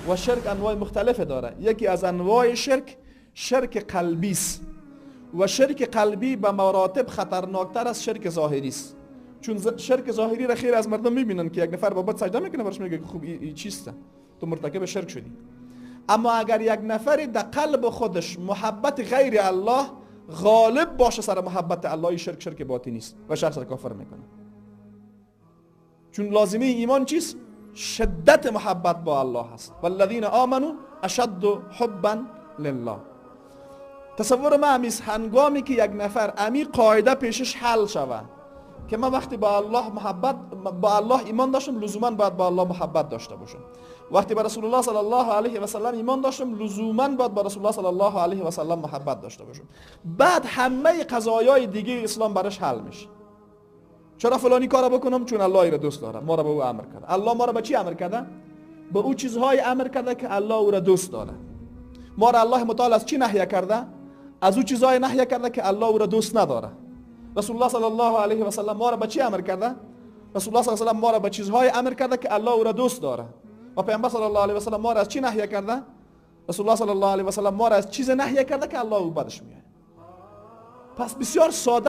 و شرک انواع مختلف داره. یکی از انواع شرک، شرک قلبی است و شرک قلبی به مراتب خطرناکتر از شرک ظاهری است، چون شرک ظاهری را خیلی از مردم میبینن که یک نفر با بت سجده میکنه، برش میگه خوب این چیست، تو مرتکب شرک شدی. اما اگر یک نفر در قلب خودش محبت غیر الله غالب باشه سر محبت الله، این شرک شرک باطنی است و شخص را کافر میکنه. چون لازمه ایمان چیست؟ شدت محبت با الله است. والذین آمنوا اشد حبا لله. تصور ما همیست هنگامی که یک نفر امی قاعده پیشش حل شود که من وقتی با الله محبت، با الله ایمان داشتم، لزوما باید با الله محبت داشته باشم. وقتی با رسول الله صلی الله علیه و سلم ایمان داشتم، لزوما باید با رسول الله صلی الله علیه و سلم محبت داشته باشم. بعد همه قضایای دیگه اسلام برش حل میشه. چرا فلانی کارا بکنم؟ چون الله را دوست داره، ما را به او امر کرده. الله ما را به چی امر کرده؟ به او چیزهای امر کرده که الله او را دوست داره. ما را الله متعال از چی نهی کرده؟ از او چیزهای نهی کرده که الله او را دوست نداره. رسول الله صلی الله علیه و سلم ما را به چی امر کرده؟ رسول الله صلی الله علیه و سلم ما را به چیزهای امر کرده که الله او را دوست داره. و پیامبر صلی الله علیه و سلم ما را از چی نهی کرده؟ رسول الله صلی الله علیه و سلم ما را از چیز نهی کرده که الله او بدش میاد. پس بسیار ساده.